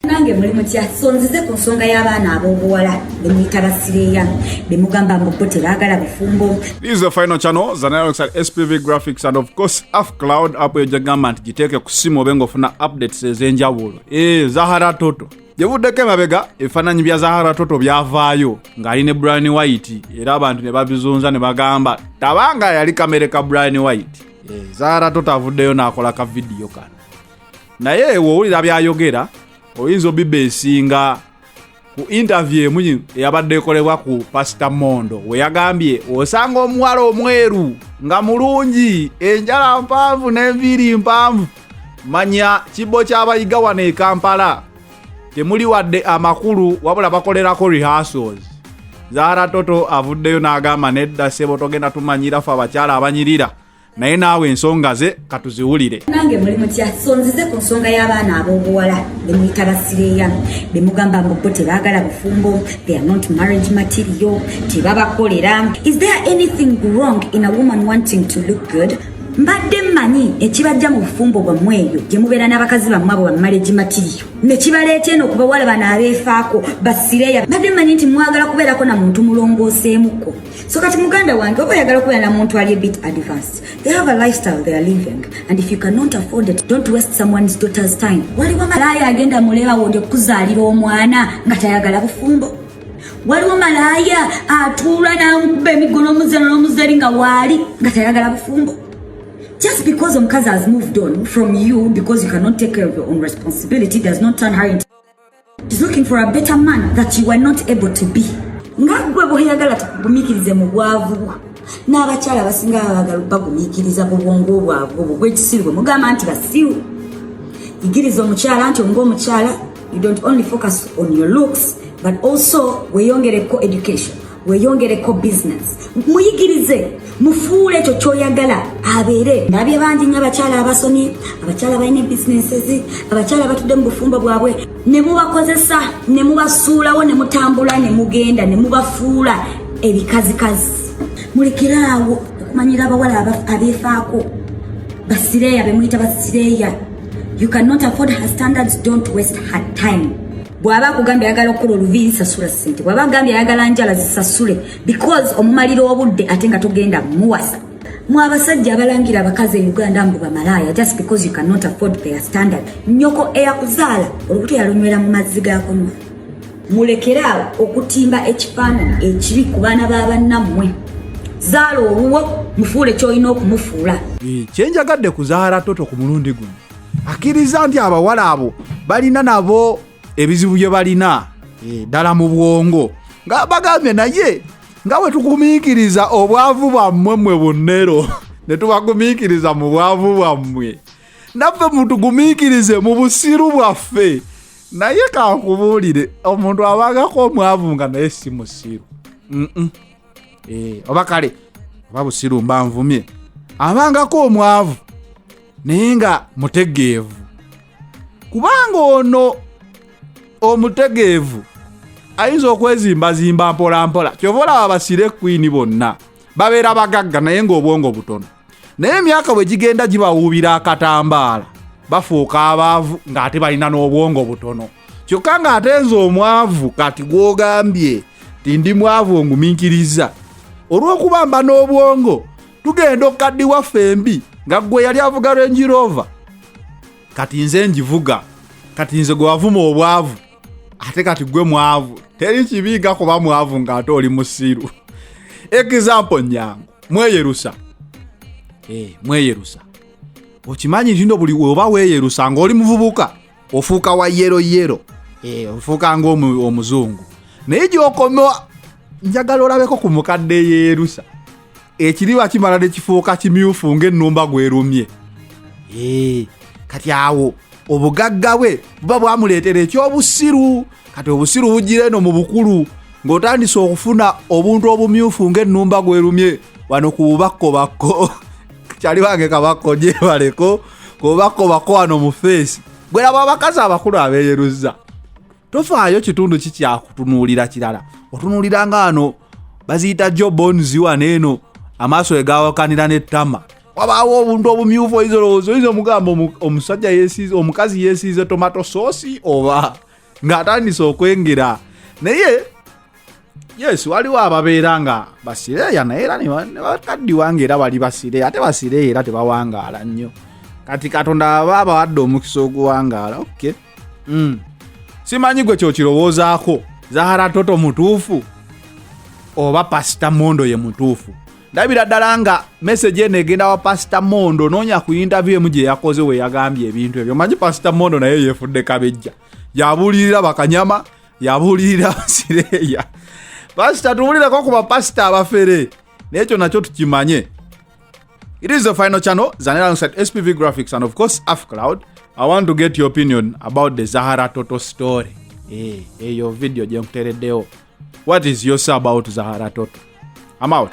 Nange muli mutya? So nzize ku nsonga y'abaana ab'obuwala bemuyita basireeya, bemugamba mbu bo tebaagala bufumbo. This is the final channel, Zanalox at SPV Graphics and of course AfCloud app eyo gyegamba nti giteeke ku simu obe ng'ofuna updates ez'enjawulo. Zahara Toto. Gyebuddeko emabega ebifaananyi bya Zahara Toto byavaayo ng'ali ne Brian White, era abantu ne babizunza ne bagamba tabanga yali kamere ka Brian White. Zahara Toto avuddeyo n'akola ka vidiyo kano. Naye w'owulira by'ayogera oyinza obibeesinga ku interview emu eyabadde ekolebwa ku Pastor Mondo, we yagambye osanga omuwala omweru nga mulungi, enjala mpanvu n'enviiri mpanvu, manya kibbo ky'abayiga wano e Kampala temuli wadde amakulu, wabula bakolerako rehearsals. Zahara Toto avuddeyo n'agamba nedda ssebo, togenda tumanyira ffe abakyala abanyirira, naye naawe ensonga ze katuziwulire. Nange muli mutya? So nzize ku nsonga y'abaana ab'obuwala bemuyita basireeya, bemugamba mbu bo tebaagala bufumbo, they are not marriage material, tebabakolera. Is there anything wrong in a woman wanting to look good? Mbadde mmanyi ekibajja mu bufumbo bwammwe eyo gye mubeera n'abakazi bammwe abo ba marriage material, ne kibaleeta eno ku bawala bano abeefaako basireeya. Mbadde mmanyi nti mwagala kubeerako na muntu mulongooseemukko. So kati muganda wange, oba oyagala okubeera na muntu ali a bit advanced, they have a lifestyle they are living, and if you cannot afford it, don't waste someone's daughter's time. Waliwo malaaya agenda muleeba wondi okuzaalira omwana nga tayagala bufumbo? Waliwo malaaya atuula n'amukuba emiggo n'omuzano n'omuzali nga waali nga tayagala bufumbo? Just because omukazi has moved on from you because you cannot take care of your own responsibility does not turn her into. She's looking for a better man that you are not able to be. Nga gwe bw'oyagala tukugumiikirize mu bwavu bwo, n'abakyala abasinga baagala bagumiikiriza mu bwongo bwabwe obwo bw'ekisiru bwe mugamba nti basiru. Yigiriza omukyala nti ng'omukyala you don't only focus on your looks, but also weeyongereko education, weeyongereko business. Muyigirize, mufuule ekyo ky'oyagala abeere. Ndabye bangi nnyo abakyala abasomye, abakyala balina businesses, abakyala batudde mu bufumbo bwabwe ne mubakozesa ne mubasuulawo ne mutambula ne mugenda ne mubafuula ebikazikazi. Mulekeraawo okumanyira abawala abeefaako basireeya, bemuyita basireeya. You cannot afford her standards, don't waste her time. Bw'aba akugambye ayagala okukola oluviiri, sasula ssente. Bw'aba agambye ayagala njala, zisasule, because omumalira obudde ate nga togenda muwasa. Mwe abasajja abalangira abakazi e Uganda mbu bamalaaya just because you cannot afford their standard, nnyoko eyakuzaala olubuto yalunywera mu mazzi gakunywa. Mulekeraawo okutimba ekifaananyi ekibi ku baana ba bannammwe. Zaala owuwo, mufuule ky'olina okumufuula. Kyenjagadde ku Zahara Toto ku mulundi guno, akkiriza nti abawala abo balina nabo ebizibu bye balina ddala mu bwongo, nga bagambye naye nga bwe tugumiikiriza obwavu bwammwe mmwe bunnero ne tubagumiikiriza mu bwavu bwammwe, naffe mutugumiikirize mu busiru bwaffe. Naye kankubuulire, omuntu abangako omwavu nga naye si musiru. Oba kale oba busiru mba nvumye, abangako omwavu naye nga mutegeevu, kubanga ono omutegeevu ayinza okwezimbazimba mpolampola. Kyova olaba ba slay queen bonna babeera bagagga naye ng'obwongo butono, naye emyaka bwe gigenda gibawuubira akatambaala, bafuuka abaavu ng'ate balina n'obwongo butono. Kyokka ng'ate nze omwavu kati gw'ogambye ti ndi mwavu ongumiikiriza olw'okuba mba n'obwongo, tugenda okukaddiwa ffembi nga ggwe yali avuga Range Rover, kati nze ngivuga. Kati nze gwe wavuma obwavu, ate kati gwe mwavu. Teri kibi nga kuba mwavu ng'ate oli musiru. Example nyangu, mweyerusa. Mweyerusa, okimanyi nti no buli oba weeyerusa ng'oli muvubuka ofuuka wa yellow yellow, ofuuka ng'omuzungu. Naye gy'okoma njagala olabeko ku mukadde eyeerusa, ekiriba kimala ne kifuuka kimyufu ng'ennumba gwerumye. Kati awo obugagga bwe buba bwamuleetera ekyobusiru. Kati obusiru bujjira eno mu bukulu ng'otandise okufuna obuntu obumyufu ng'ennumba gwerumye wano ku bubakkobakko. Kyali wange kabakko gyebaleko ku bubakkobakko wano mu face. Bweraba abakazi abakulu abeeyeruza, tofaayo kitundu kikyakutunuulira kirala, otunuulira nga wano baziyita jawbones, wano eno amaaso egawakanira n'ettama wabaawo obuntu obumyufu. Oyinza olowooza, oyinza omugamba omusajja yeesiize, omukazi yeesiize tomato sauce oba. Ng'atandise okwengera. Naye yes, waliwo ababeera nga basireeya, naye era ne bakaddiwa nga era bali basireeya, ate basireeya era tebawangaala nnyo. Kati Katonda aba abawadde omukisa oguwangaala. Okay. Simanyi gwe kyokirowoozaako, Zahara Toto mutuufu oba Pasita Mondo ye mutuufu? Ndabira ddala nga message eno egenda wa Pasita Mondo. Noonya ku interview emu gye yakoze we yagambye ebintu ebyo. Manyi Pasita Mondo naye yeefudde kabejja, yabuulirira bakanyama, yabuulirira basireeya. Pasita, tuwulireko ku bapasita abafere, naye ekyo nakyo tukimanye. It is the final channel, Zanel alongside SPV Graphics and of course AfCloud. I want to get your opinion about the Zahara Toto story. Eyo video gye nkutereddewo. What is your say about Zahara Toto? I'm out.